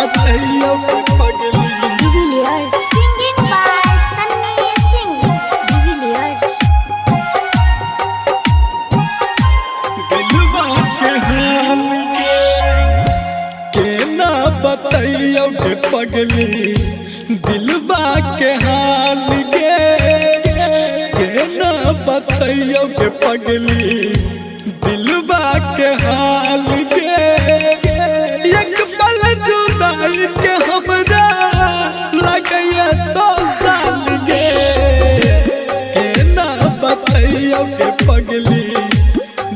बतैयो के पगली। De Villiers. Singing by Sunny Singh. De Villiers. दिलवा के हाल के केना बतैयो के पगली, दिलवा के हाल के केना बतैयो के पगली, दिलवा के हाल के। एक पल जुदाई के हमरा लगैया 100 साल गे, केना बतैयो के पगली,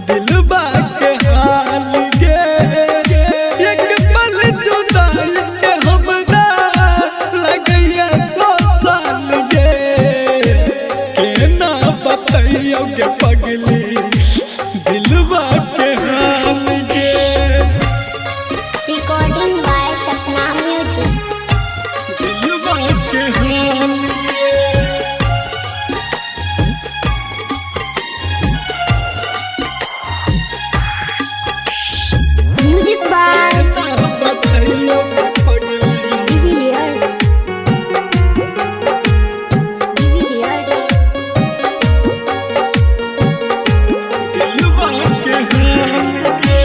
दिलवा के हाल गे। एक पल जुदाई के हमरा लगैया 100 साल गे, केना बतैयो के पगली, दिलवा के हाल गे। Recording by Sapna Music. दिलवा के हाल गे। म्यूजिक बाय केना बतैयो के पगली। डिविलियर्स। डिविलियर्स। दिलवा के हाल के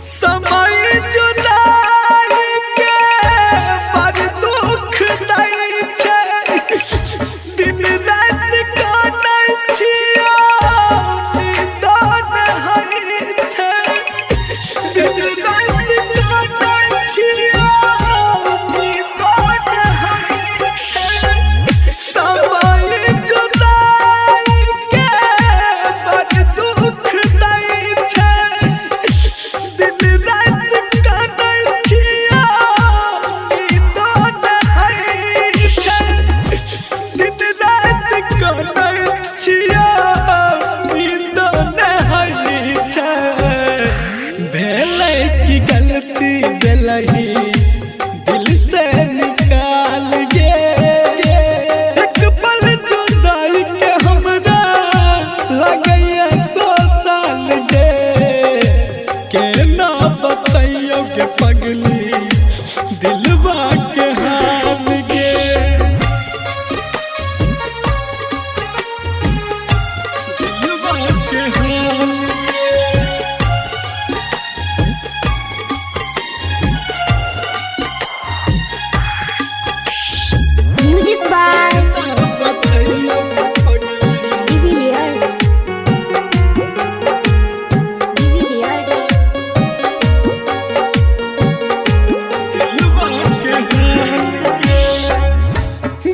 समय जुदाई के बड़ दुख दै छै, दिन रात काटै छियौ नींद होइ छै, दिन रात काटै छियौ नींद होइ छै। समय जुदाई के बड़ दुख दै छै, दिन रात काटै छियौ नींद होइ छै, दिन रात काटै छियौ नींद होइ छै। भेलै की गलती देलही दिल से निकाल गे, एक पल जुदाई के हमरा लगैया 100 साल गे, केना बतैयो के पगली, दिलवा के हाल गे। दिलवा के हाल गे। म्यूजिक बाय बतैयो के पगली। डिविलियर्स। डिविलियर्स। दिलवा के हाल के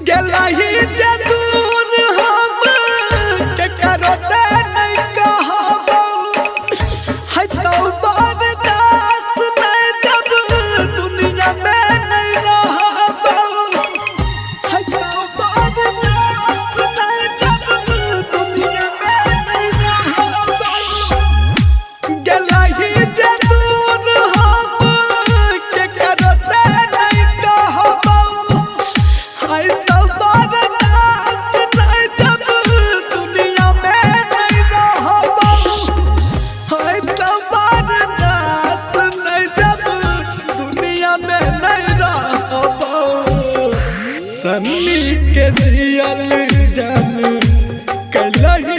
गेलही जे दूर हम केकरो से नहीं कहबौ, है तो बर्दाश्त नहीं जब दुनिया में नहीं रहबौ, है तो बर्दाश्त नहीं जब दुनिया में नहीं रहबौ। गेलही जे दूर हम केकरो से नहीं कहबौ, है तो बर्दाश्त नहीं जब दुनिया में नहीं रहबौ, है तो बर्दाश्त नहीं जब दुनिया में नहीं रहबौ। सन्नी के जियल जान कैलही